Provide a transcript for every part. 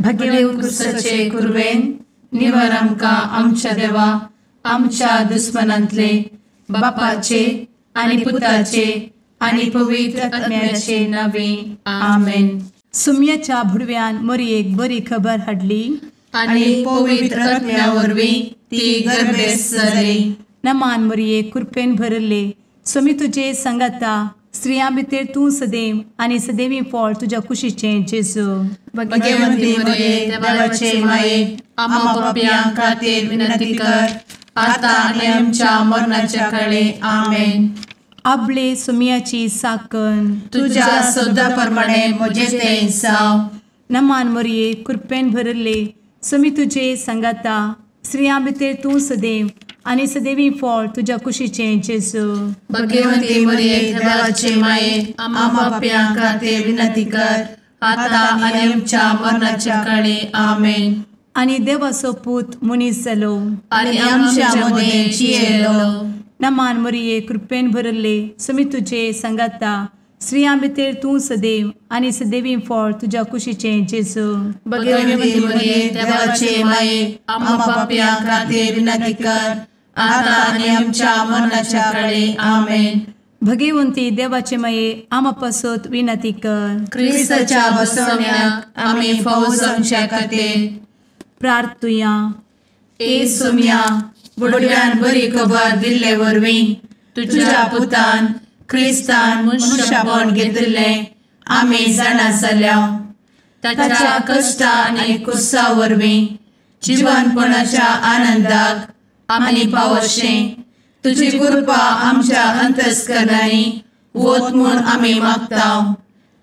भगेव कुरवेन निवर आमकां आमच्या देवा आमच्या दुस्मनांतले बापाचे आनी पुताचे आनी पवित्र आत्म्याचे नावे आमेन. सुम्याच्या भुडव्यान मोरयेक बरी खबर हाडली आनी पवित्र आत्म्या वरवीं ती गर्भेस्त जाली. नमान मोरये, कृपेन भरले, स्वामी तुजे संगाता, स्त्रियां भितर तूं सदैव आनी सदैवी फळ तुज्या कुशीचें जेजू. भगवंती मोरये, देवाचे माये, आम्हा पापयां खातीर विनंती कर आता आनी आमच्या मरणाच्या काळे. आमेन. आपले सुम्याची साकन तुज्या सदा प्रमाणे म्हजें तें जावं. नमान मोरये, कृपेन भरले, स्वामी तुजे संगाता, स्त्रियां भितर तूं सदैव आनी सदैवी फळ तुज्या कुशीचें जेजू. भगवंती मोरये, देवाचे माये, आम्हा पापयां खातीर विनंती कर आता आनी आमच्या मरणाच्या काळे. आमेन. आनी देवाचो पूत मनीस जालो आनी आमच्या मदें जियेलो. नमान मोरये, कृपेन भरले, स्वामी तुजे संगाता, स्त्रियां भितर तूं सदैव आनी सदैवी फळ तुज्या कुशीचें जेजू. भगवंती मोरये, देवाचे माये, आम्हा पापयां खातीर विनंती कर आता आनी आमच्या मरणाच्या काळे. आमेन. भगवंती देवाचे माये, आम्हा पासत विनंती कर. क्रिस्ताच्या बसवण्याक आमी फावो जावच्या खातीर प्रार्थुया. ए सुम्या, बुडव्यान बरी खबर दिल्ले वरवीं तुज्या पुतान क्रिस्तान मनशापण घेतिल्लें आमी जाणा जाल्या. ताच्या कश्टा आनी कुसा वरवीं जिवनपणाच्या आनंदाक आमी पावशें तुजी कृपा आमच्या अंतस्करणांनी वत म्हूण आमी मागता.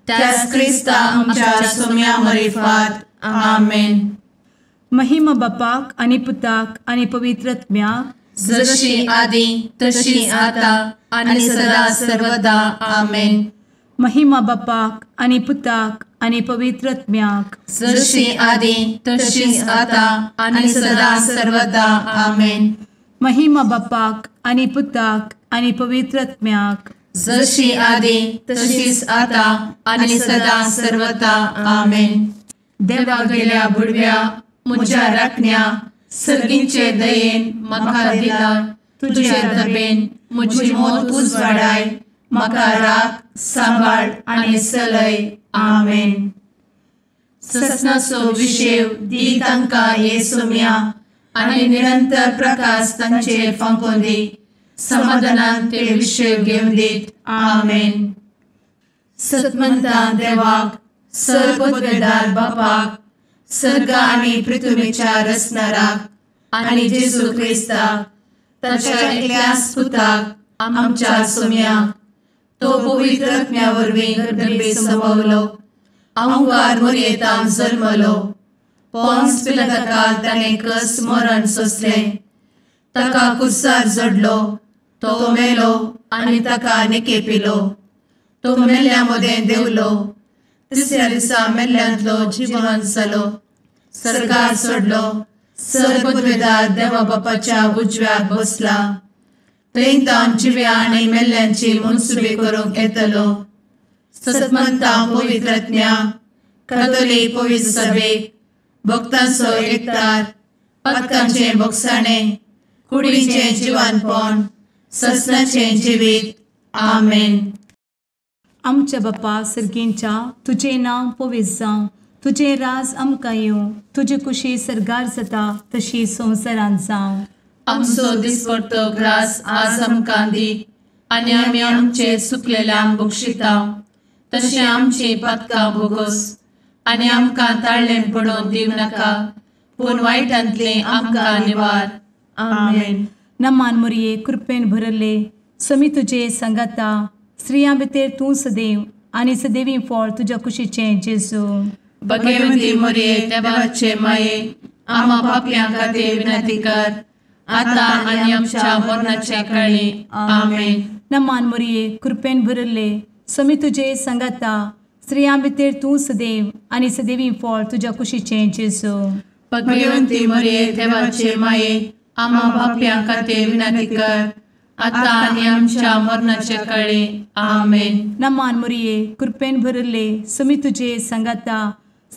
त्याच क्रिस्ता आमच्या सुम्या मरिफात. आमेन. महिमा बापाक आनी पुताक आनी पवित्र आत्म्याक, जशी आदी तशी आता आनी सदा सर्वदा. आमेन. महिमा बापाक आनी पुताक आनी पवित्र आत्म्याक, जशी आदी तशी आता आनी सदा सर्वदा. आमेन. महिमा बापाक आनी पुताक आनी पवित्र आत्म्याक, जशी आदी तशीच आता आनी सदा सर्वदा. आमेन. देवा गेल्या बुडव्या म्हज्या राखण्या सर्गींचे दयेन म्हाका दिला तुजे दबेन म्हजी मोत उजवाडाय, म्हाका राख सांबाळ आनी सलय. आमेन. ससनाचो विशेव दी तांकां हे सुम्या आनी निरंतर प्रकाश तांचेर फांकोवन दी, समाधानान ते विशेव घेवन दीत. आमेन. सतमंता देवाक, सर्वपदवेदार बापाक, सर्ग आनी पृथ्वीच्या रचणाराक आनी जेजू क्रिस्ताक ताच्या एकल्याच पुताक आमच्या सुम्याक, तो पवित्र आत्म्या वरवीं गर्भे संभवलो, अहंकार मोरयेतान जल्मलो, पोन्स पिलाताकाल ताणें कस मरण सोंसलें, ताका कुर्सार जडलो, तो मेलो आनी ताका निकेपिलो, तो मेल्ल्या मदें देंवलो, तिसऱ्या दिसा मेल्ल्यांतलो जिवन जालो, सर्गार सोडलो, सर्वपदवेदार देवा बापाच्या उजव्याक बसला, थंय तावन जिव्या आनी मेल्ल्यांची मनसुबी करूंक येतलो. सतमंता पवित्र आत्म्या, कातोलीक पवित्र सभेक, भक्तांचो एकतार, पातकांचें भोगसाणें, कुडीचें जिवानपण, ससनाचें जिवीत. आमेन. आमच्या बापा सर्गींच्या, तुजें नांव पवित्र जावं, तुजें राज आमकां येवं, तुजी कुशी सर्गार जाता तशी संवसारांत जावं. आमचो दिसपडतो ग्रास आज आमकां दी आनी आमी आमचे सुकलेल्यांक बक्षिता तशें आमची पातकां भोगोस आनी आमकां ताळ्ळें पडोवन दिवं नाका, पूण वायटांतलें आमकां निवार. आमेन. नमान मोरये, कृपेन भरले, स्वामी तुजे संगाता, स्त्रियां भितर तूं सदैव आनी सदैवी फळ तुज्या कुशीचें जेजू. भगवंती मोरये, देवाचे माये, आम्हा पापयां खातीर विनंती कर आता आनी आमच्या मरणाच्या काळी. आमेन. नमान मोरये, कृपेन भरले, स्वामी तुजे संगाता, स्त्रियां भितर तूं सदैव आनी सदैवी फळ तुज्या कुशीचें जेजू. भगवंती मोरये, देवाचे माये, आम्हा पापयां खातीर विनंती कर आता आनी आमच्या मरणाच्या काळी. आमेन. नमान मोरये, कृपेन भरले, स्वामी तुजे संगाता,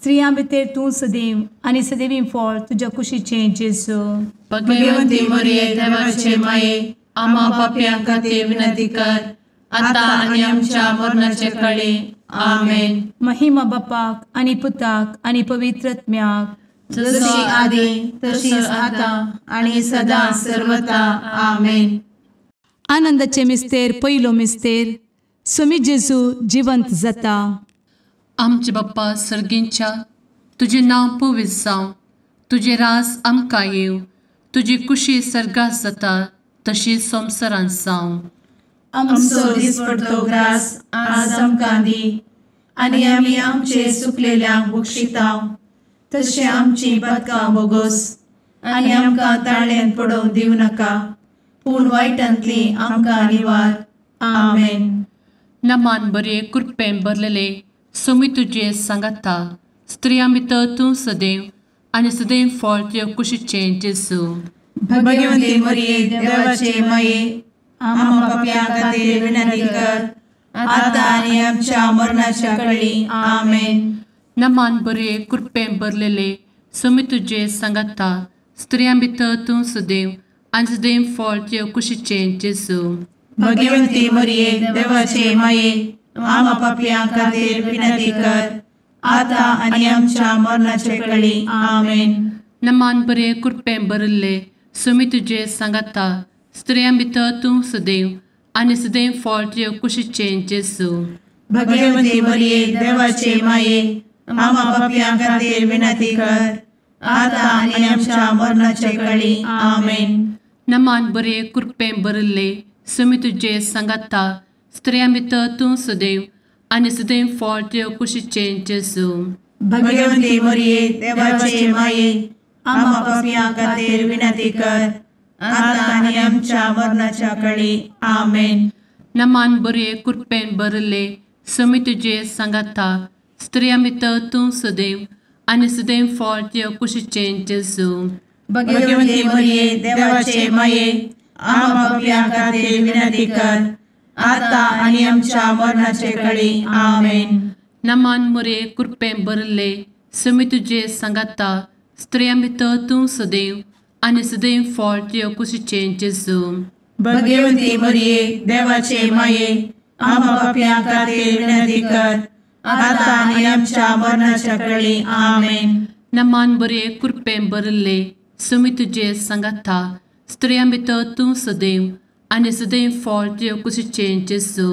स्त्रियां भितर तूं सदैव आनी सदैवी फळ तुज्या कुशीचें जेजू. भगवंती मरिये देवाचे माये, आम्हा पापयां खातीर विनंती कर, आतां आनी आमच्या मरणाचे कळे. आमेन. महिमा बापाक आनी पुताक आनी पवित्र आत्म्याक, जशी आदी तशीच आतां आनी सदां सर्वता. आमेन. आनंदाचे मिस्तेर पयलो मिस्तेर, स्वामी जेजू जिवंत जाता. आमचे बाप्पा सर्गींच्या, तुजें नांव पवित्र जावं, तुजें राज आमकां येवं, तुजी कुशी सर्गात जाता तशी संवसारांत जावं. आमचो दिसपडतो ग्रास आज आमकां दी, आनी आमी आमचे सुकलेल्यांक बक्षिता तशें आमची पातकां बोगोस, आनी आमकां ताळ्यांत पडोवंक दिवं नाका, पूण वायटांतली आमकां निवार. आमेन. नमान बरे कृपेन भरलेले स्वामी तुजे सांगाता, स्त्रियां भितर तूं सदैव आनी सदैव फळ तुज्या कुशीचें जेजू. भगवंती मरिये देवाचे माये, आम्हा पापयां खातीर विनंती कर, आतां आनी आमच्या मरणाच्या कळी. आमेन. नमान बरे कृपेन भरलेले स्वामी तुजे सांगाता, स्त्रियां भितर तूं सदैव आनी सदैव फळ तुज्या कुशीचें जेजू. भगवंती मरिये देवाचे माये, आम्हा पापयां खातीर विनंती कर, आतां आनी आमच्या मरणाचे कळी. आमेन. नमान बरे कृपेन भरिल्ले स्वामी तुजे सांगाता, स्त्रियां भितर तूं सदैव आनी सदैव फळ तुज्या कुशीचें जेजू. भगवंती मरिये देवाचे माये, आम्हा पापयां खातीर विनंती कर, आतां आनी आमच्या मरणाचे कळी. आमेन. नमान बरे कृपेन भरिल्ले स्वामी तुजे सांगाता, स्त्रियां भितर तूं सदैव आनी सदैव फळ तुज्या कुशीचें जेजू. भगवंती मरिये देवाचे माये, आम्हा पापयां खातीर विनंती कर, आतां आनी आमच्या मरणाच्या कळी. आमेन. नमान बरे कृपेन भरिल्ले स्वामी तुजे सांगाता, स्त्रियां भितर तूं सदैव आनी सदैव फळ तुज्या कुशीचें जेजू. भगवंती मरिये देवाचे माये, आम्हा पापयां खातीर विनंती कर, आतां आनी आमच्या मरणाचे कळी. आमेन. नमान मरिये कृपेन भरिल्ले स्वामी तुजे सांगाता, स्त्रियां भितर तूं सदैव आनी सदैव फळ तुज्या कुशीचें जेजू. भगवंती मरिये देवाचे माये, आम्हा पापयां खातीर विनंती कर, आतां आनी आमच्या मरणाच्या कळी. आमेन. नमान बरे कृपेन भरिल्ले स्वामी तुजे सांगाता, स्त्रियां भितर तूं सदैव आनी सदैव फळ तुज्या कुशीचें जेजू.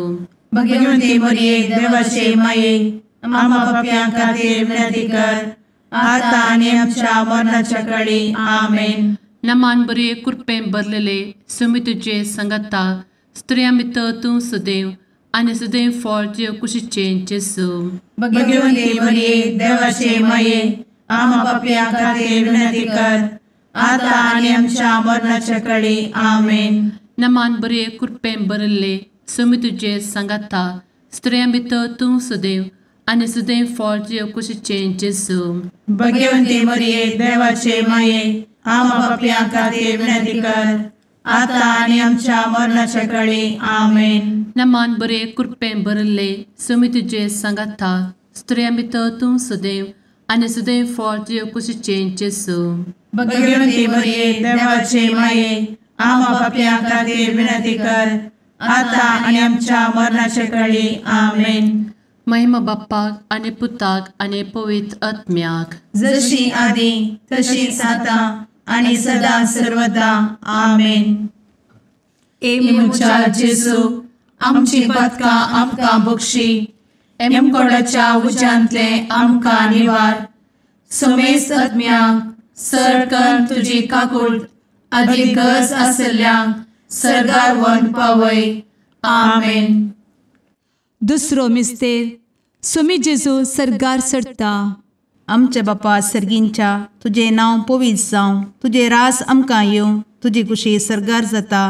भगवंती मरिये देवाचे माये, आम्हा पापयां खातीर विनंती कर, आतां आनी आमच्या मरणाच्या कळी. आमेन. नमान बरे कृपेन भरलेले स्वामी तुजे सांगाता, स्त्रियां भितर तूं सदैव आनी सदैव फळ तुज्या कुशीचें जेजू. भगवंती मरिये देवाचे माये, आम्हा पापयां खातीर विनंती कर, आतां आनी आमच्या मरणाच्या कळी. आमेन. नमान बरे कृपेन भरिल्ले स्वामी तुजे सांगाता, स्त्रियां भितर तूं सदैव आनी सदैव फळ तुज्या कुशीचें जेजू. भगवंती मरिये देवाचे माये, आम्हा पापयां खातीर विनंती कर, आतां आनी आमच्या मरणाच्या कळी. आमेन. नमान बरे कृपेन भरिल्ले स्वामी तुजे सांगाता, स्त्रियां भितर तूं सदैव आनी सदैव फळ तुज्या कुशीचें जेजू. भगवंती मरिये देवाचे माये, आम्हा पापयां खातीर विनंती कर, आतां आनी आमच्या मरणाच्या कळी. आमेन. महिमा बाप्पाक आनी पुताक आनी पवित्र आत्म्याक, जशी आदी तशीच आतां आनी सदां सर्वदा. आमेन. ए म्हज्या जेजू, आमची पातकां आमकां बक्षी, एमकोडाच्या उज्यांतले आमकां निवार, समेस्त आत्म्यांक सरकन तुजी काकूट आदी गरज आशिल्ल्यांक सर्गार व्हरून पावय. आमेन. दुसरो मिस्तेर, स्वामी जेजू सर्गार चडटा. आमच्या बापा सर्गींच्या, तुजें नांव पवित्र जावं, तुजें राज आमकां येवं, तुजी कुशी सर्गार जाता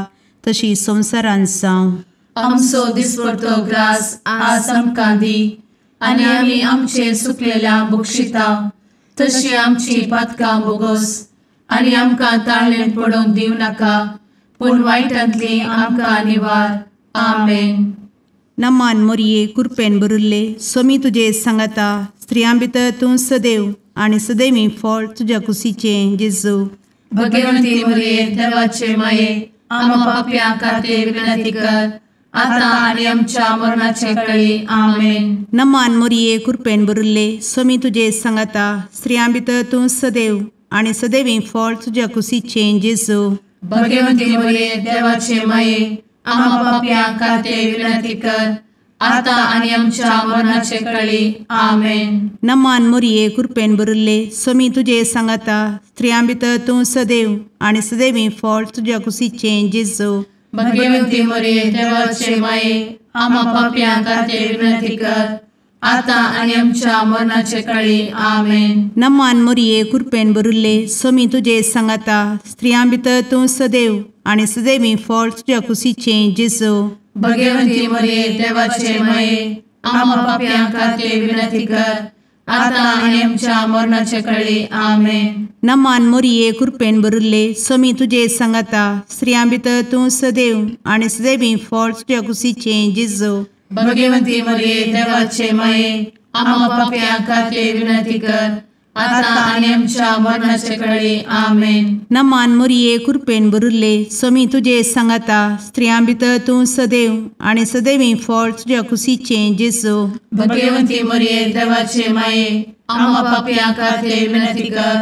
तशी संवसारांत जावं. आमचो दिसपडतो ग्रास आज आमकां दी, आनी आमी आमचे सुकलेल्या बक्षिता तशी आमची पातकां बोगोस, आनी आमकां ताळ्ळेंत पडोवंक दिवं नाका, पूण वायटांतली आमकां निवार. आमेन. नमान मोरये कृपेन भरिल्ले स्वामी तुजे सांगाता, स्त्रियां भितर तूं सदैव आनी सदैवी फळ तुज्या कुशीचें जेजू। भगवंती मरिये देवाचे माये आम्हा पाप्यां खातीर विनंती कर आता आनी आमच्या मरणाचे वेळी। आमेन। नमान मरिये कृपेन भरिल्ले स्वामी तुजे सांगाता स्त्रियां भितर तूं सदैव आनी सदैवी फळ तुज्या कुशीचें जेजू। भगवंती मरिये देवाचे माये आम्हा पाप्यां खातीर विनंती कर आता आनी आमच्या मरणाचे वेळी। आमेन। नमान मरिये कृपेन भरिल्ले स्वामी तुजे सांगाता स्त्रियां भितर तूं सदैव आनी सदैवी फळ तुज्या कुशीचें जेजू। भगवंती मरिये देवाचे माये आम्हा पाप्यां खातीर विनंती कर आता आनी आमच्या मरणाचे वेळी। आमेन। नमान मरिये कृपेन भरिल्ले स्वामी तुजे सांगाता स्त्रियां भितर तूं सदैव आनी सदैवी फळ तुज्या कुशीचें जेजू। भगवंती मरिये देवाचे माये आम्हा पाप्यां खातीर विनंती कर आता आनी आमच्या मरणाचे वेळी। आमेन। नमान मरिये कृपेन भरिल्ले स्वामी तुजे सांगाता स्त्रियां भितर तूं सदैव आनी सदैवी फळ तुज्या कुशीचें जेजू। भगवंती मरिये देवाचे माये आम्हा पाप्यां खातीर विनंती कर आता आनी आमच्या मरणाचे वेळी। आमेन। नमान मरिये कृपेन भरिल्ले स्वामी तुजे सांगाता स्त्रियां भितर तूं सदैव आनी सदैवी फळ तुज्या कुशीचें जेजू। भगवंती मरिये देवाचे माये आम्हा पाप्यां खातीर विनंती कर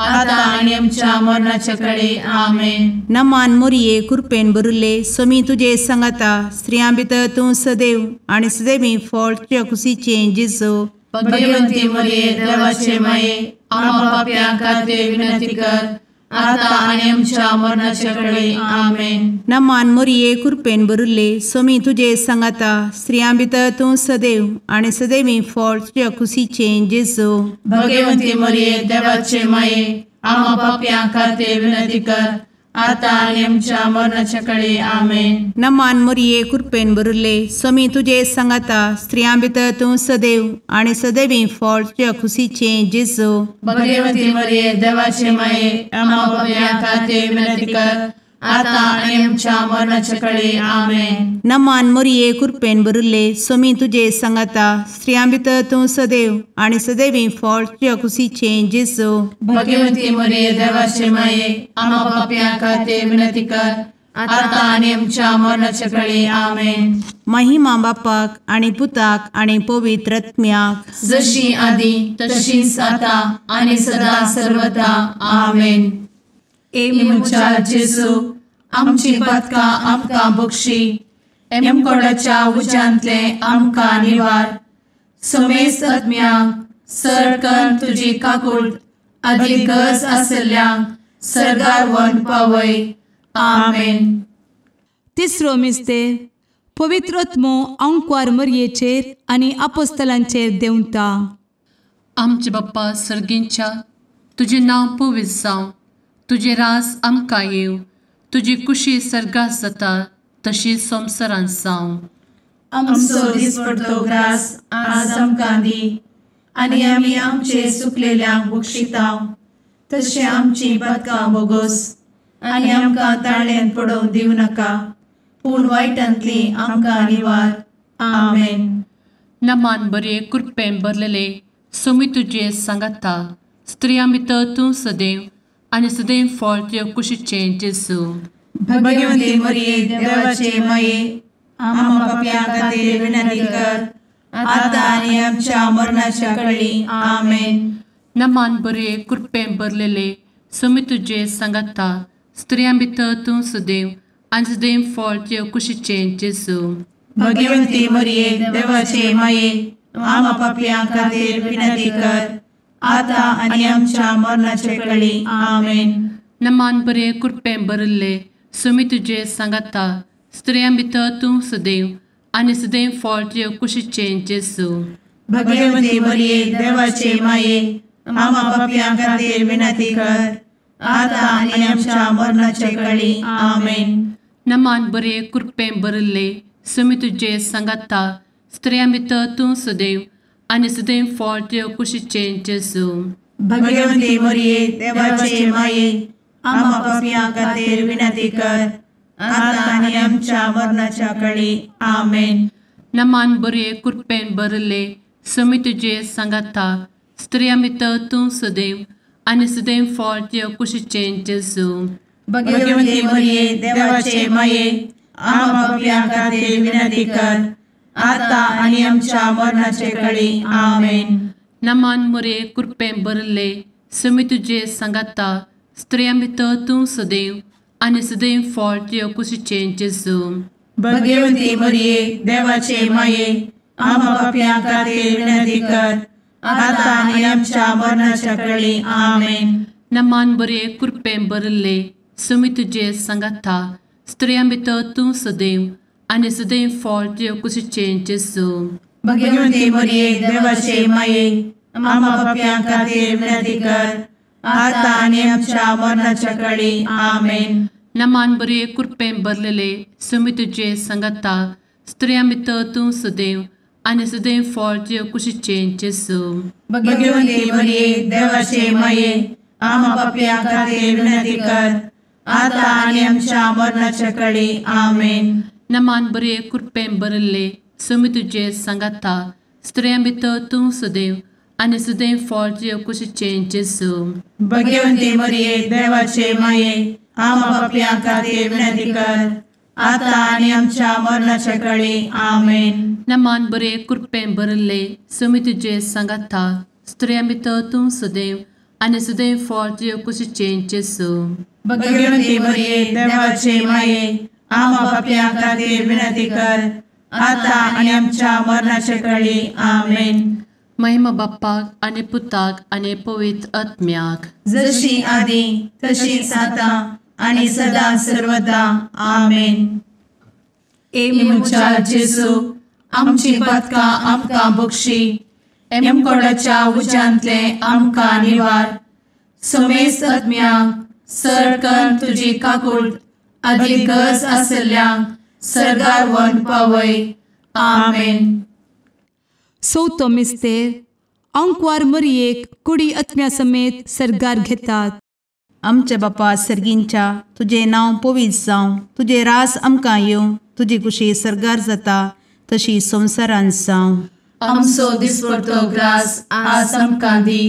आता आनी आमच्या मरणाचे वेळी। आमेन। नमान मरिये कृपेन भरिल्ले स्वामी तुजे सांगाता स्त्रियां भितर तूं सदैव आनी सदैवी फळ तुज्या कुशीचें जेजू। भगवंती मरिये देवाचे माये आम्हा पाप्यां खातीर विनंती कर आता आनी आमच्या मरणाचे वेळी। आमेन। नमान मरिये कृपेन भरिल्ले स्वामी तुजे सांगाता स्त्रियां भितर तूं सदैव आनी सदैवी फळ तुज्या कुशीचें जेजू। भगवंती मरिये देवाचे माये आम्हा पाप्यां खातीर विनंती कर आता आनी आमच्या मरणाचे वेळी। आमेन। नमान मरिये कृपेन भरिल्ले स्वामी तुजे सांगाता स्त्रियां भितर तूं सदैव आनी सदैवी फळ तुज्या कुशीचें जेजू। भगवंती मरिये देवाचे माये आम्हा पाप्यां खातीर विनंती कर आता आनी आमच्या मरणाचे वेळी। आमेन। नमान मरिये कृपेन भरिल्ले स्वामी तुजे सांगाता स्त्रियां भितर तूं सदैव आनी सदैवी फळ तुज्या कुशीचें जेजू। भगवंती मरिये देवाचे माये आम्हा पाप्यां खातीर विनंती कर आता आनी आमच्या मरणाचे वेळी। आमेन। महिमा बापाक आनी पुताक आनी पवित्र आत्म्याक जशी आदी तशीच आता आनी सदा सर्वदा। आमेन। ए म्हज्या जेजू आमची पातकां आमकां बक्षी एमकोडाच्या उज्यांतले आमकां निवार समेस्त आत्म्यांक सरकन तुजी काकूट आदी गरज आशिल्ल्यांक सर्गार व्हरून पावय। आमेन। तिसरो मिस्तेर पवित्र आत्मो आंकवार मरयेचेर आनी आपोस्तलांचेर देंवता। आमचे बाप्पा सर्गींच्या तुजें नांव पवित्र जावं, तुजें राज आमकां येवं, तुजी कुशी सर्गात जाता तशी संवसारांत जावं। आमचो दिसपडतो ग्रास आज आमकां दी आनी आमी आमचे सुकलेल्यांक बक्षिता तशें आमची पातकां बोगोस आनी आमकां ताळ्यान पडोवंक दिवं नाका पूण वायटांतली आमकां निवार। आमेन। नमान बरे कृपेन भरलेले स्वामी तुजे सांगाता स्त्रियां भितर तूं सदैव आनी सदैव फळ तुज्या कुशीचें जेजू। भगवंती मरिये देवाचे माये आम्हा पाप्यां खातीर विनंती कर आता आनी आमच्या मरणाच्या वेळी। आमेन। नमान बरे कृपेन भरलेले स्वामी तुजे सांगाता स्त्रियां भितर तूं सदैव आनी सदैव फळ तुज्या कुशीचें जेजू। भगवंती मरिये देवाचे माये आम्हा पाप्यां खातीर विनंती कर आता आनी आमच्या मरणाचे वेळी। आमेन। नमान बरे कृपेन भरिल्ले स्वामी तुजे सांगाता स्त्रियां भितर तूं सदैव आनी सदैव फळ तुज्या कुशीचें जेजू। भगवंती मरिये देवाचे माये आम्हा पाप्यां खातीर विनंती कर आता आनी आमच्या मरणाचे वेळी। आमेन। नमान बरे कृपेन भरिल्ले स्वामी तुजे सांगाता स्त्रियां भितर तूं सदैव आनी सदैव फळ तुज्या कुशीचें जेजू। भगवंती मरिये देवाचे माये आम्हा पाप्यां खातीर विनंती कर आता आनी आमच्या मरणाच्या वेळी। आमेन। नमान बरे कृपेन भरिल्ले समी तुजे सांगाता स्त्रियां भितर तूं सदैव आनी सदैव फळ तुज्या कुशीचें जेजू. भगवती मरिये देवाचे माये आम्हा पाप्यां खातीर विनंती कर आता आनी आमच्या मरणाचे कळी. आमेन. नमान मोरये कृपेन भरिल्ले समी तुजे सांगाता स्त्रियां भितर तूं सदैव आनी सदैव फळ तुज्या कुशीचें जेजू. भगवती मरिये देवाचे माये आम्हा पाप्यां खातीर विनंती कर आता आनी आमच्या मरणाच्या कळी. आमेन. नमान बरे कृपेन भरिल्ले समी तुजे सांगाता स्त्रियां भितर तूं सदैव आनी सदैव फळ तुज्या कुशीचें जेजू. भगवती मरिये देवाचे माये आम्हा पाप्यां खातीर विनंती कर आता आनी आमच्या मरणाच्या कळी. आमेन. नमान बरे कृपेन भरलेले समी तुजे सांगाता स्त्रियां भितर तूं सदैव आनी सदैव फळ तुज्या कुशीचें जेजू. भगवती मरिये देवाचे माये आम्हा पाप्यां खातीर विनंती कर आता आनी आमच्या मरणाच्या कळी. आमेन. नमान बरे कृपेन भरिल्ले समी तुजे सांगाता स्त्रियां भितर तूं सदैव आनी सदैव फळ तुज्या कुशीचें जेजू. भगवती मरिये देवाचे माये आम्हा पाप्यां खातीर विनंती कर आता आनी आमच्या मरणाच्या कळी. आमेन. नमान बरे कृपेन भरिल्ले समी तुजे सांगाता स्त्रियां भितर तूं सदैव आनी सदैव फळ तुज्या कुशीचें जेजू. भगवती मरिये देवाचे माये आम्हा पाप्यां खातीर विनंती कर आता आनी आमच्या मरणाच्या कळी. आमेन. महिमा बाप्पाक आनी पुताक आनी पवित्र आत्म्याक, जशी आदी तशीच आता आनी सदा सर्वदा. आमेन. ए म्हज्या जेजू आमची पातकां आमकां बक्षी, एमकोडाच्या उज्यांतले आमकां निवार, समेस्त आत्म्यांक सरकन तुजी काकूट आदी गरज आसल्ल्यांक सर्गार व्हरून पावय. आमेन. चवथो मिस्तेर आंकवार मरियेक कुडी आत्म्या समेत सर्गार घेतात. आमच्या बापा सर्गींच्या तुजें नांव पवित्र जावं, तुजें राज आमकां येवं, तुजी कुशी सर्गार जाता तशी संवसारांत जावं. आमचो दिसपडतो ग्रास आज आमकां दी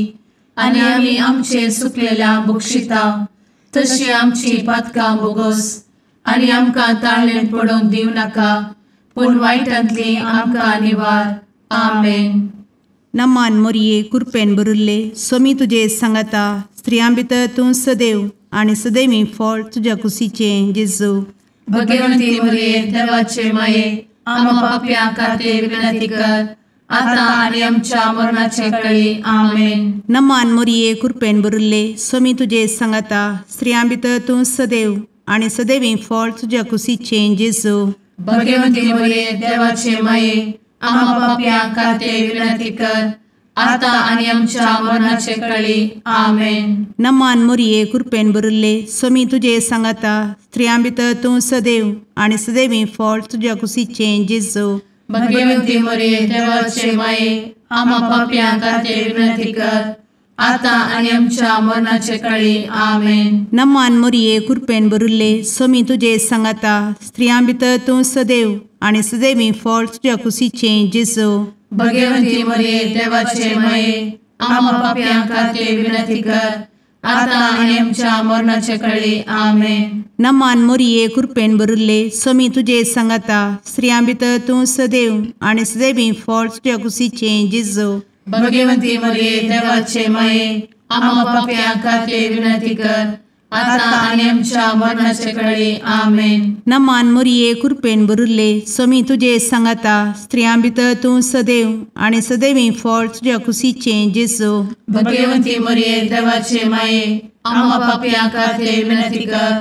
आनी आमी आमचे सुकलेल्या बक्षिता तशी आमची पातकां बोगोस आनी आमकां ताळेन पडोवंक दिवं नाका पूण वायटांतली आमकां निवार. आमेन. नमान मोरये कृपेन भरिल्ले स्वामी तुजे सांगाता स्त्रियां भितर तूं सदैव आनी सदैवी फळ तुज्या कुशीचें जेजू. भगवंती मोरये देवाचे माये आम्हा पाप्यां खातीर विनंती कर आता आनी आमच्या मरणाचे कळी. आमेन. नमान मोरये कृपेन भरिल्ले स्वामी तुजे सांगाता स्त्रियां भितर तूं सदैव आनी सदैवी फळ तुज्या कुशीचें जेजू. भगवंती मोरये देवाचे माये आम्हा पाप्यां खातीर विनंती कर आता आनी आमच्या मरणाचे कळी. आमेन. नमान मोरये कृपेन भरिल्ले स्वामी तुजे सांगाता स्त्रियां भितर तूं सदैव आनी सदैवी फळ तुज्या कुशीचें जेजू. भगवंती मोरये देवाचे माये आम्हा पाप्यां खातीर विनंती कर आता आनी आमच्या मरणाचे कळी. आमेन. नमान मोरये कृपेन भरिल्ले स्वामी तुजे सांगाता स्त्रियां भितर तूं सदैव आनी सदैवी फळ तुज्या कुशीचें जेजू. भगवंती मोरये देवाचे माये आम्हा पाप्यां खातीर विनंती कर आता आनी आमच्या मरणाचे कळी. आमेन. नमान मोरये कृपेन भरिल्ले स्वामी तुजे सांगाता स्त्रियां भितर तूं सदैव आनी सदैवी फळ तुज्या कुशीचें जेजू. भगवंती मोरये देवाचे माये आम्हा पाप्यां खातीर विनंती कर आता आनी आमच्या मरणाचे कळी. आमेन. नमान मोरये कृपेन भरिल्ले स्वामी तुजे सांगाता स्त्रियां भितर तूं सदैव आनी सदैवी फळ तुज्या कुशीचें जेजू. भगवंती मोरये देवाचे माये आम्हा पाप्यां खातीर विनंती कर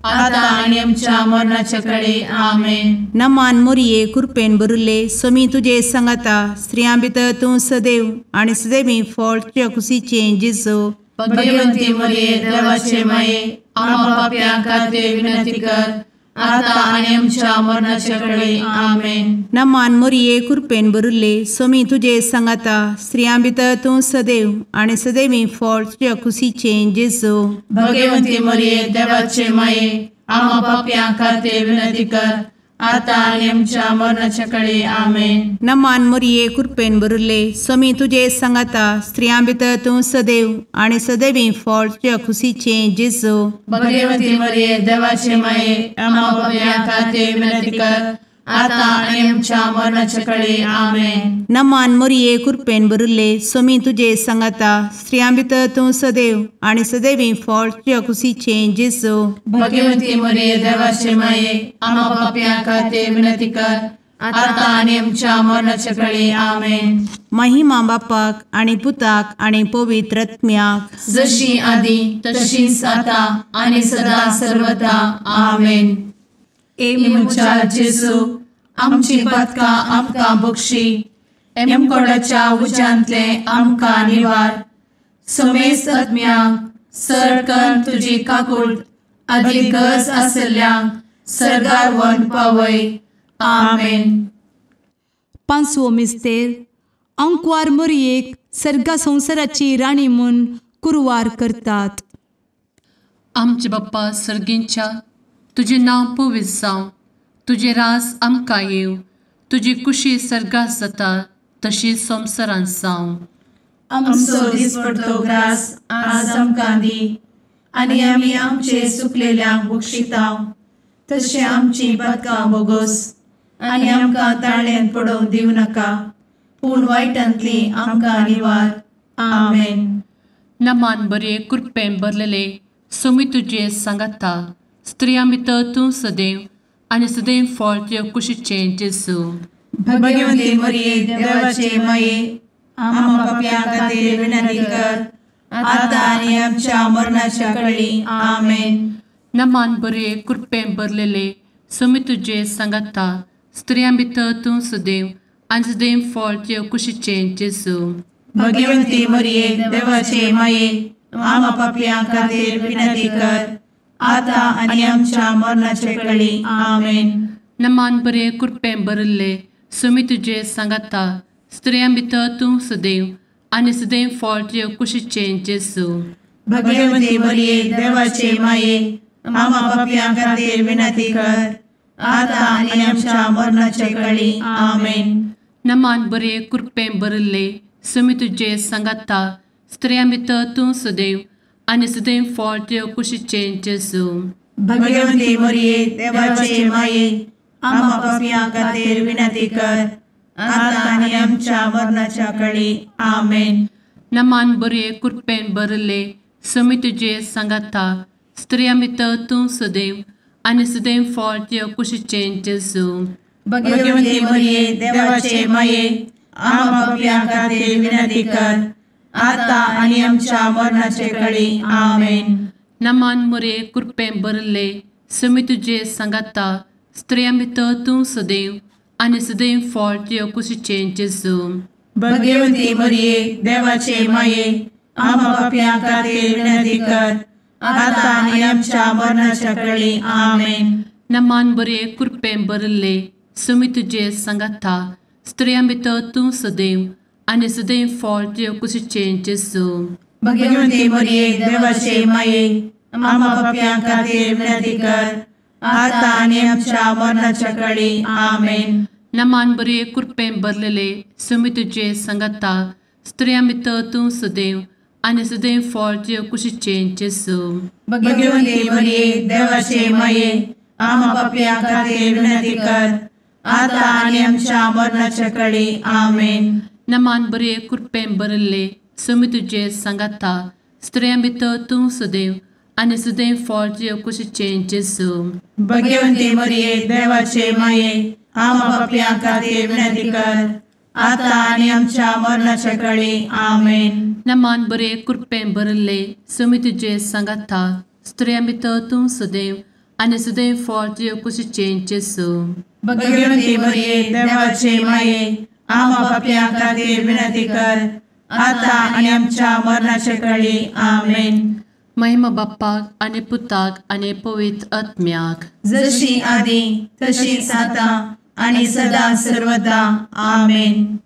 आता आनी आमच्या मरणाचे कळी. आमेन. नमान मोरये कृपेन भरिल्ले स्वामी तुजे सांगाता स्त्रियां भितर तूं सदैव आनी सदैवी फळ तुज्या कुशीचें जेजू. भगवंती मोरये देवाचे माये आम्हा पाप्यां खातीर विनंती कर आता आनी आमच्या मरणाचे कळी. आमेन. नमान मोरये कृपेन भरिल्ले स्वामी तुजे सांगाता स्त्रियां भितर तूं सदैव आनी सदैवी फळ तुज्या कुशीचें जेजू. भगवंती मोरये देवाचे माये आम्हा पाप्यां खातीर विनंती कर आतां आनी आमच्या मरणाच्या कळे. आमेन. नमान मोरये कृपेन भरिल्ले, स्वामी तुजे सांगाता, स्त्रियां भितर तूं सदैव आनी सदैवी फळ तुज्या खुशीचें जेजू. भगवती मरिये देवाचे माये, आम्हा पाप्यां खातीर विनंती कर, आतां आनी आमच्या मरणाच्या कळे. आमेन. नमान मोरये कृपेन भरिल्ले, स्वामी तुजे सांगाता, स्त्रियां भितर तूं सदैव आनी सदैवी फळ तुज्या खुशीचें जेजू. भगवती मरिये देवाचे माये, आम्हा पाप्यां खातीर विनंती कर, आतां आनी आमच्या मरणाच्या कळे. आमेन. महिमा बापाक आनी पुताक आनी पवित्र आत्म्याक, जशी आदी तशीच आतां आनी सदा सर्वदा. आमेन. ए म्हज्या जेजू, आमची पातकां आमकां बक्षी, एमकोडाच्या उज्यांतले आमकां निवार, समेस्त आत्म्यांक सरकन तुजी काकूट आदी गरज आशिल्ल्यांक सर्गार व्हरून पावय. आमेन. पांचवो मिस्तेर. आंकवार मोरयेक सर्गा संवसाराची राणी म्हूण कुरवार करतात. आमचे बाप्पा सर्गींच्या, तुजें नांव पवित्र जावं, तुजें राज आमकां येवं, तुजी कुशी सर्गात जाता तशी संवसारांत जावं. आमचो दिसपडतो ग्रास आज आमकां दी, आनी आमी आमचे सुकलेल्यांक बक्षिता तशें आमची पातकां बोगोस, आनी आमकां ताळ्यांत पडोवंक दिवं नाका, पूण वायटांतली आमकां निवार. आमेन. नमान बरे कृपेन भरलेले, स्वामी तुजे सांगाता, स्त्रियां भितर तूं सदैव आनी सदैव फळ तुज्या कुशीचें जेजू. भगवती मरिये देवाचे माये, आम्हा पाप्यां खातीर विनंती कर, आतां आनी आमच्या मरणाच्या कळी. आमेन. नमान बरे कृपेन भरलेले, स्वामी तुजे सांगाता, स्त्रियां भितर तूं सदैव आनी सदैव फळ तुज्या कुशीचें जेजू. भगवती मरिये देवाचे माये, आम्हा पाप्यां खातीर विनंती कर, आतां आनी आमच्या मरणाच्या कळी. आमेन. नमान बरे कृपेन भरिल्ले, स्वामी तुजे सांगाता, स्त्रियां भितर तूं सदैव आनी सदैव फळ तुज्या कुशीचें जेजू. भगवती मरिये देवाचे माये, आम्हा पाप्यां खातीर विनंती कर, आतां आनी आमच्या मरणाच्या कळी. आमेन. नमान बरे कृपेन भरिल्ले, स्वामी तुजे सांगाता, स्त्रियां भितर तूं सदैव आनी सदैव फळ तुज्या कुशीचें जेजू. भगवती मरिये देवाचे माये, आम्हा पाप्यां खातीर विनंती कर, आतां आनी आमच्या मरणाच्या कळी. आमेन. नमान बरे कृपेन भरिल्ले, स्वामी तुजे सांगाता, स्त्रियां भितर तूं सदैव आनी सदैव फळ तुज्या कुशीचें जेजू. भगवती मरिये देवाचे माये, आम्हा पाप्यां खातीर विनंती कर, आतां आनी आमच्या मरणाचे कळी. आमेन. नमान मरिये कृपेन भरिल्ले, स्वामी तुजे सांगाता, स्त्रियां भितर तूं सदैव आनी सदैव फळ तुज्या कुशीचें जेजू. भगवती मरिये देवाचे माये, आम्हा पाप्यां खातीर विनंती कर, आतां आनी आमच्या मरणाच्या कळी. आमेन. नमान बरे कृपेन भरिल्ले, स्वामी तुजे सांगाता, स्त्रियां भितर तूं सदैव आनी सदैव फळ तुज्या कुशीचें जेजू. भगवती मरिये देवाचे माये, आम्हा पाप्यां खातीर विनंती कर, आतां आनी आमच्या मरणाच्या कळी. आमेन. नमान बरे कृपेन भरलेले, स्वामी तुजे सांगाता, स्त्रियां भितर तूं सदैव आनी सदैव फळ तुज्या कुशीचें जेजू. भगवती मरिये देवाचे माये, आम्हा पाप्यां खातीर विनंती कर, आतां आनी आमच्या मरणाच्या कळी. आमेन. नमान बरे कृपेन भरिल्ले, स्वामी तुजे सांगाता, स्त्रियां भितर तूं सदैव आनी सदैव फळ तुज्या कुशीचें जेजू. भगवती मरिये देवाचे माये, आम्हा पाप्यां खातीर विनंती कर, आतां आनी आमच्या मरणाच्या कळी. आमेन. नमान बरे कृपेन भरिल्ले, स्वामी तुजे सांगाता, स्त्रियां भितर तूं सदैव आनी सदैव फळ तुज्या कुशीचें जेजू. भगवती मरिये देवाचे माये, आम्हा पाप्यां खातीर विनंती कर, आतां आनी आमच्या मरणाच्या कळी. आमेन. महिमा बाप्पाक आनी पुताक आनी पवित्र आत्म्याक, जशी आदी तशीच आतां आनी सदा सर्वदा. आमेन.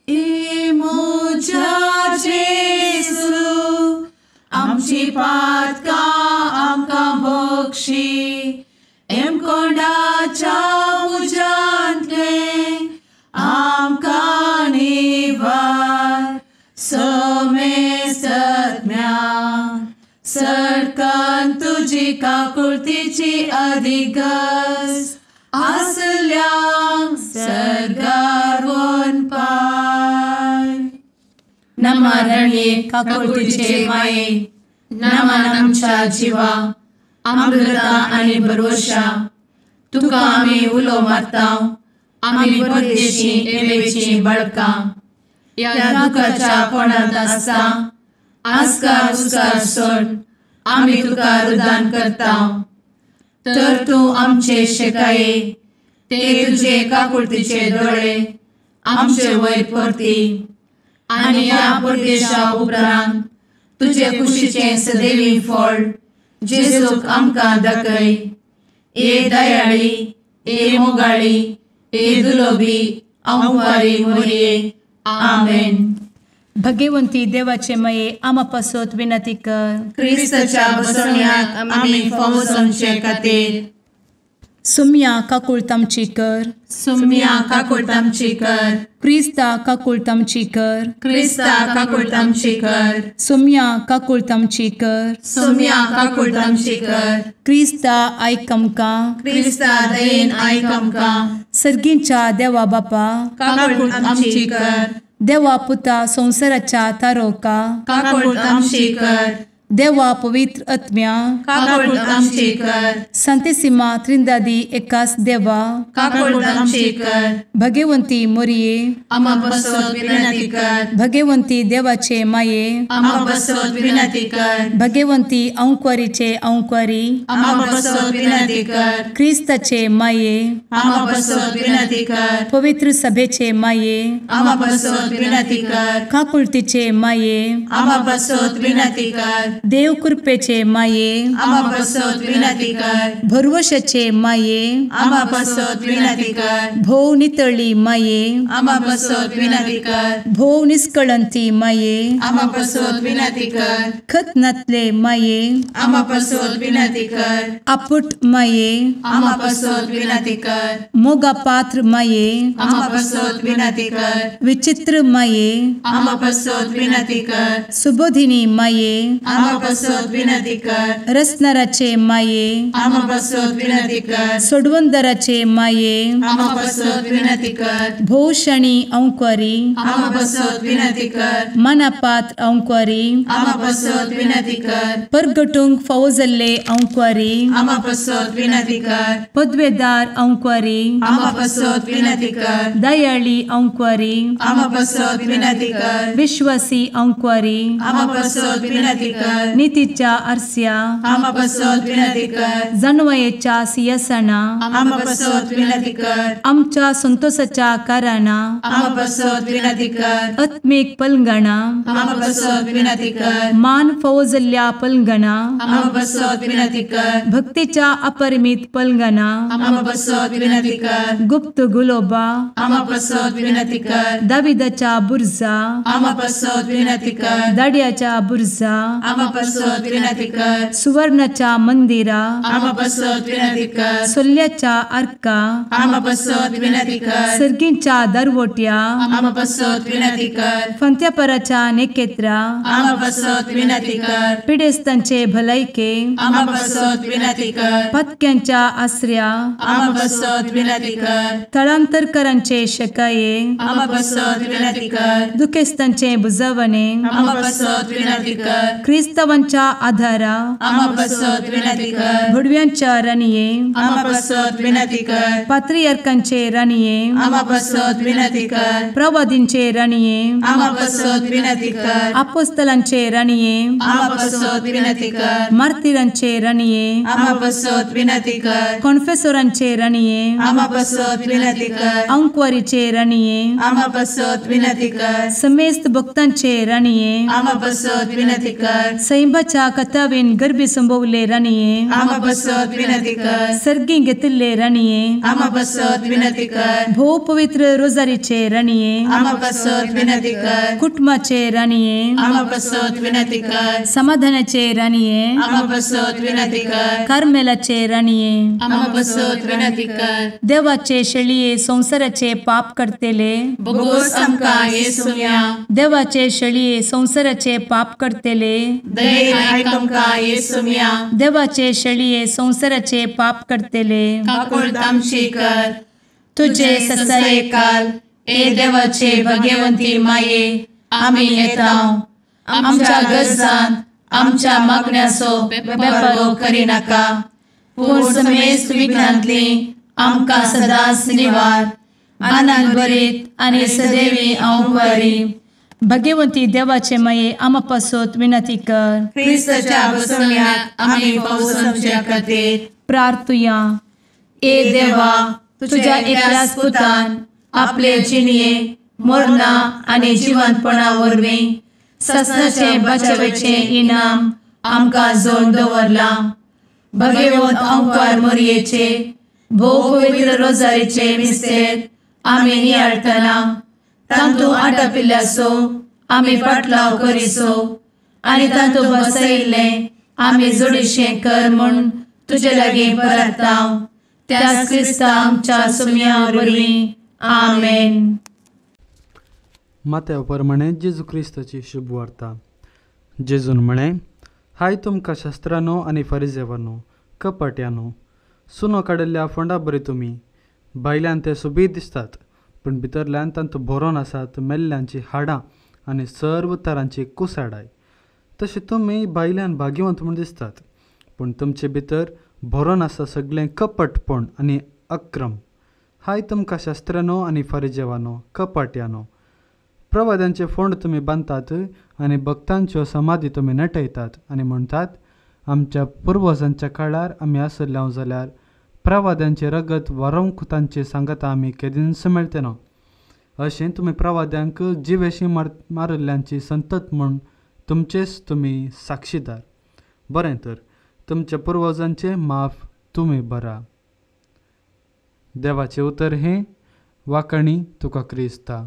ए म्हज्या जेजू, आमची पातकां आमकां बक्षी, एमकोंडाच्या तुजी काकुळतीची अधिगस आसल्यांक सर्गार वनपाय. नमा रणये काकुळतीचे माये, नमन आमच्या जिवा, अमृता आनी भरवशा, तुका आमी उलो मारता, आमी परदेशी एवेची बळकां, ह्या दुखाच्या कोणांत आसता आस्कार उस्कार सोड आमी तुका रुदान करता. तर तूं आमचे शेकाये ते तुजे काकुळतीचे दोळे आमचे वयर परती आनी ह्या परदेशा उपरांत तुजे कुशीचें सदैवी फळ जेजूक आमकां दाखय. ए दयाळी, ए मोगाळी, ए दुलोबी अंवारी मोरये. आमेन. भगवंती देवाचे मये आमा पासत विनंती कर. क्रिस्ताच्या बसवण्याक आमी फावो जावचे खातीर. सुम्या काकुळत आमची कर. सुम्या काकुळत आमची कर. क्रिस्ता काकुळत आमची कर. क्रिस्ता काकुळत आमची कर. सुम्या काकुळत आमची कर. सुम्या काकुळत आमची कर. क्रिस्ता आयक आमकां. क्रिस्ता दयेन आयक आमकां. सर्गींच्या देवा बापा काकुळत आमची कर. देवा पुता संवसाराच्या तारोका काकुळत आमची कर. देवा पवित्र आत्म्या काकुळत आमची कर. संतेसिमा त्रिंदादी एकास देवा काकुळत आमची कर. भगवंती मोरये आमा पासत विनंती कर. भगवंती देवाचे माये आमा पासत विनंती कर. भगवंती अंकुरीचे अंकुरी आमा पासत विनंती कर. क्रिस्ताचे माये आमा पासत विनंती कर. पवित्र सभेचे माये आमा पासत विनंती कर. काकुळतीचे माये आमा पासत विनंती कर. देव कृपेचे माये आमा पासत विनंती कर. भरवशाचे माये आमा पासत विनंती कर. भोव नितळी माये आमा पासत विनंती कर. भोव निष्कळंती माये आमा पासत विनंती कर. खत नातले माये आमा पासत विनंती कर. आपुट माये आमा पासत विनंती कर. मोगा पात्र माये आमा पासत विनंती कर. विचित्र माये आमा पासत विनंती कर. सुबोधिनी माये आमा पासत विनंती कर. रसनाराचे माये आमा पासत विनंती कर. सोडवंदराचे माये आमा पासत विनंती कर. भोवशणी अंकुरी आमा पासत विनंती कर. मनापात्र अंकुरी आमा पासत विनंती कर. परगटूंक फावो जाल्ले अंकुरी आमा पासत विनंती कर. पदवेदार अंकुरी आमा पासत विनंती कर. दयाळी अंकुरी आमा पासत विनंती कर. विश्वासी अंकुरी आमा पासत विनंती कर. नितीच्या आरस्या आमा पासत विनंती कर. जानवयेच्या सिंहासना आमा पासत विनंती कर. आमच्या संतोषाच्या कारणा आमा पासत विनंती कर. आत्मीक पलंगणा आमा पासत विनंती कर. मान फावो जाल्ल्या पलंगणा आमा पासत विनंती कर. भक्तीच्या अपरिमित पलंगणा आमा पासत विनंती कर. गुप्त गुलोबा आमा पासत विनंती कर. दाविदाच्या बुर्जा आमा पासत विनंती कर. दाड्याच्या बुर्जा आमा पासत विनंती कर. सुवर्णाच्या मंदिरा आमा पासत विनंती कर. सोल्ल्याच्या आर्का आमा पासत विनंती कर. सर्गींच्या दरवट्या आमा पासत विनंती कर. फंत्यापराच्या नेकेत्रा आमा पासत विनंती कर. पिडेस्तांचे भलायके आमा पासत विनंती कर. पत्क्यांच्या आसऱ्या आमा पासत विनंती कर. थळांतरकरांचे शकाये आमा पासत विनंती कर. दुखेस्तांचे बुजवणे आमा पासत विनंती कर. क्रिस्तावांच्या आधारा आमा पासत विनंती कर. भुडव्यांच्या राणये आमा पासत विनंती कर. पात्रियार्कांचे राणये आमा पासत विनंती कर. प्रवादींचे राणये आमा पासत विनंती कर. आपोस्तलांचे राणये आमा पासत विनंती कर. मार्तिरांचे राणये आमा पासत विनंती कर. कॉन्फेसोरांचे राणये आमा पासत विनंती कर. अंकुवारीचे राणये आमा पासत विनंती कर. समेस्त भक्तांचे राणये आमा पासत विनंती कर. सैंबाच्या कथावेन गर्भी संभवले राणये आमा पासत विनंती कर. सर्गी घेतिल्ले राणये आमा पासत विनंती कर. भोव पवित्र रोजारीचे राणये आमा पासत विनंती कर. कुटुंबाचे राणये आमा पासत विनंती कर. समाधानाचे राणये आमा पासत विनंती कर. कार्मेलाचे राणये आमा पासत विनंती कर. देवाचे शेळये संवसाराचे पाप करतेले बोगोस आमकां येसुम्या देवाचे शेळये संवसाराचे पाप करतेले दयेन आयक आमकां येसुम्या. देवाचे शेळये संवसाराचे पाप करतले काकुळट आमची कर. तुजे ससायेकाल ए देवाचे भगवंती माये आमी येता आमच्या गरजान आमच्या मागण्याचो बेपर्वो करिनाका पूण समेस्त विघ्नांतली आमकां सदांच निवार. आनंद भरीत आनी सदैवी अंवकारी. भगवंती देवाचे माये आमा पासत विनंती कर. क्रिस्ताच्या बसवण्याक आमी पावसाच्या खातीर प्रार्थुया. ए देवा तुझ्या एकल्याच पुतान आपले जिणये मरणा आनी जिवंतपणा वरवीं ससनाचे बचावेचे इनाम आमकां जोड दवरलां. भगवंत अंकार मोरयेचे भोव पवित्र रोजारीचे मिस्तेर आमी नियाळटना तांतू आटापिल्ल्याचो आमी पाटलाव करिसो आनी तांतू बसयिल्लें आमी जोडीशें कर म्हूण तुजे लागीं परता त्याच क्रिस्ता आमच्या सुम्या वरवीं. आमेन. मात्या प्रमाणे जेजू क्रिस्ताची शुभ वार्ता. जेजून म्हळें, हाय तुमकां शास्त्रानो आनी फरिजेवानो कपाट्यानो, सुनो काडिल्ल्या फोंडा बरी तुमी भायल्यान ते सोबीत दिसतात पूण भितरल्यान तांतूं भरोन आसात मेल्ल्यांची हाडां आनी सर्व तरांची कुसाडाय. तशें तुमी भायल्यान भाग्यवंत म्हूण दिसतात पूण तुमचे भितर भरोन आसा सगळें कपटपण आनी अक्रम. हाय तुमकां शास्त्रानो आनी फरिजेवानो कपाट्यानो, प्रवाद्यांचे फोंड तुमी बांदतात आनी भक्तांच्यो समाधी तुमी नटयतात आनी म्हणटात आमच्या पुर्वजांच्या काळार आमी आसल्ले जाल्यार प्रवाद्यांचें रगत वरोवंक तांचे सांगाता आमी केदींच मेळचे ना. अशें तुमी प्रवाद्यांक जिवेशी मारिल्ल्यांची संतत म्हूण तुमचेच तुमी साक्षीदार. बरें तर तुमच्या पुर्वजांचें माफ तुमी बरा. देवाचें उतर हें. वाकणी तुका क्रिस्ता.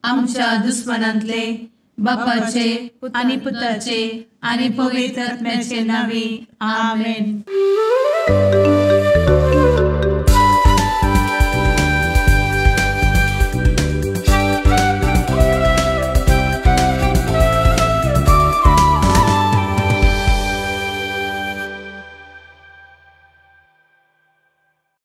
आमच्या दुस्मनांतले बापाचे आनी पुताचे आनी पवित्र आत्म्याचे नांवी. आमेन.